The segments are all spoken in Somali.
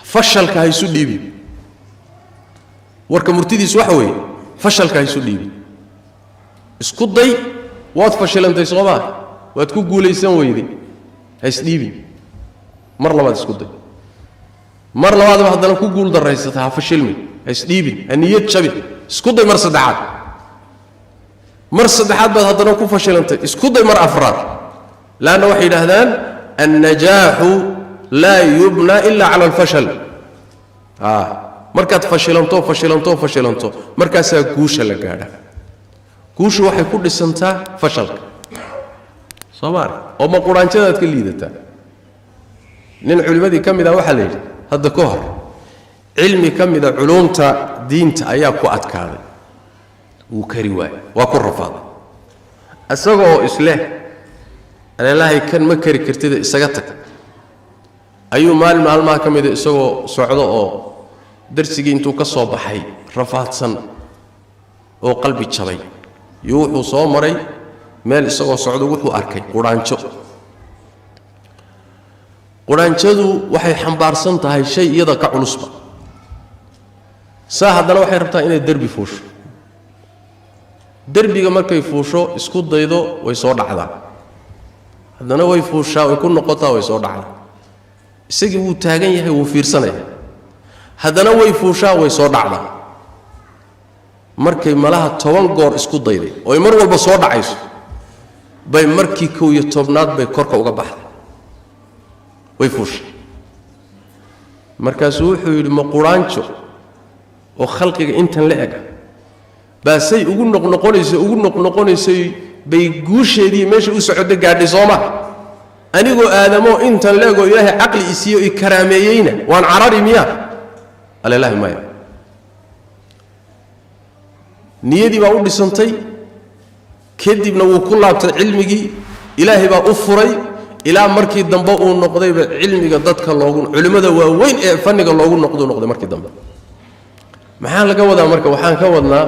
Fashalka ha isu dhiibin. Warka murtidiisu waxa weeye, fashalka ha isu dhiibin. Isku day, waad fashilantay, soo maa? Waad ku guulaysan weyday, ha isdhiibin. Mar labaad isku day, mar labaadba haddana ku guul daraysata, ha fashilmin, ha isdhiibin, ha niyad jabin. Isku day mar saddexaad. Mar saddexaad baad haddana ku fashilantay, isku day mar afraad. Laanna waxay yidhaahdaan: النجاح لا يبنى إلا على الفشل. Markaad fashilanto, fashilanto, fashilanto, markaasaa guusha la gaadha. Guushu waxay ku dhisantaa fashalka, soo ma arag? Oo ma quraanjadaad ka liidataa? Nin culimmadii ka mid ah waxaa la yidhi hadda ka hor, cilmi ka mida culuumta diinta ayaa ku adkaaday, wuu kari waayey, waa ku rafaaday. Isagoo isleh aleelahay kan ma kari kartida, isaga tag, ayuu maalin maalmaha ka mida isagoo socdo oo darsigii intuu ka soo baxay rafaadsan oo qalbi jabay, iyo wuxuu soo maray meel. Isagoo socdo wuxuu arkay quraanjo. Quraanjadu waxay xambaarsan tahay shay iyada ka culusba saa, haddana waxay rabtaa inay derbi fuusho. Derbiga markay fuusho, isku daydo, way soo dhacdaa. Haddana way fuushaa, way ku noqotaa, way soo dhacdaa. Isagii wuu taagan yahay, wuu fiirsanaya. Haddana way fuushaa, way soo dhacdaa. Markay malaha 10 goor isku dayday ooy mar walba soo dhacayso, bay markii 11aad bay korka uga baxday, way fuushay. Markaasuu wuxuu yidhi: "Ma quraanjo oo khalqiga intan la ega baasay ugu noqnoqonaysay, ugu noqnoqonaysay, bay guusheedii meesha u socodda gaadhay, sooma? Anigoo aadamoo intan leegoo Ilaahay caqli i siiyo, i karaameeyeyna, waan carari miya? Alelaahi maya." Niyadii baa u dhisantay, kadibna wuu ku laabtay cilmigii, Ilaahay baa u furay, ilaa markii dambe uu noqdayba cilmiga dadka loogu, culimmada waaweyn ee fanniga loogu noqduu noqday markii dambe. Maxaa laga wadaa marka? Waxaan ka wadnaa,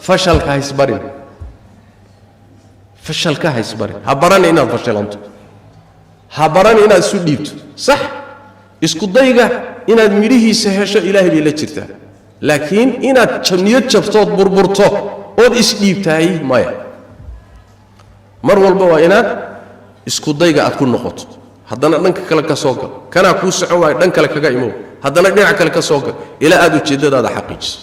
fashalka haysbarin, fashalka haysbarin. Ha barani inaad fashilanto, ha barani inaad isu dhiibto. Sax, isku dayga inaad midhihiisa hesho Ilaahay bay la jirtaa, laakiin inaad niyad jabtood, burburto ood isdhiibtahay, maya. Mar walba waa inaad isku dayga aad ku noqoto, haddana dhanka kale ka soo gal. Kanaa kuu socon waayo, dhan kale kaga imow, haddana dhinac kale ka soo gal, ilaa aad ujeeddadaada xaqiijiso.